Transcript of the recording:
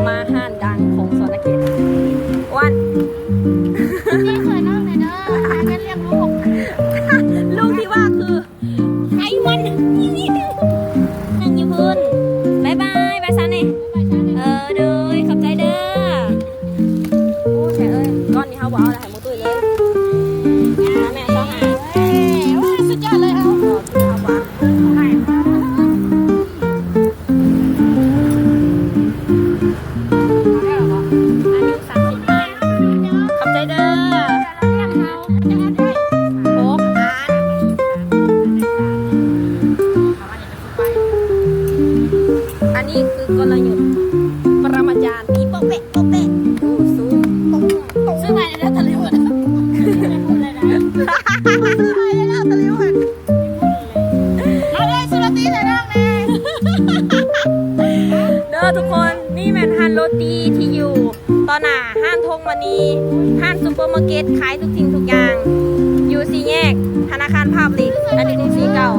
ມາຮ້ານດັງຂອງສະຫວັນນະເຂດ ອ້ວນ ນີ້ຊ່ວຍນ້ອງໜ່ອຍເດີ ຫາເງິນລ້ຽງລູກ ລູກທີ່ວ່າຄື ໄຂມັນ ນັ່ງຢູ່ພຸ້ນ ບາຍບາຍ ບາຍຊາແດ່ ເອີ ໂດຍ ຂອບໃຈເດີ ໂອ້ ແທ້ເອີຍ ກ້ອນນີ້ເຮົາບໍ່ເອົາລະ ໃຫ້ໝູຕຸ້ຍເລີຍ ມາແມ່ຊາວຫ້າ ເອີ ໂອ້ ສຸດຍອດເລີຍເຮົາ ເອົາ ເອົາ ອາຍຸສາມສິບ ຂອບໃຈເດີ ຫົກອັນ ອັນນີ້ຄືກົນລະຍຸດປະມາຈານ ຕີໂປະແປະ ໂປະແປະ ໂອ້ ສູງ ຕົງ ຕົງ ຊື້ໃໝ່ເດີ ຕະຫຼິວ ຊື້ໃໝ່ເດີ ຕະຫຼິວ ເອົາເລີຍ ຊື້ໂຣຕີໃຫ້ນ້ອງແດ່ ເດີທຸກຄົນ ນີ້ແມ່ນຮ້ານໂຣຕີທີ່ຢູ່ຕໍ່ໜ້າຮ້ານທົ່ງມະນີ ຮ້ານຊຸບເປີມາເກັດຂາຍທຸກສິ່ງທຸກຢ່າງ ຢູ່ສີ່ແຍກທະນາຄານພາບລິກ ອັນນີ້ຄືສີ່ເກົ້າ.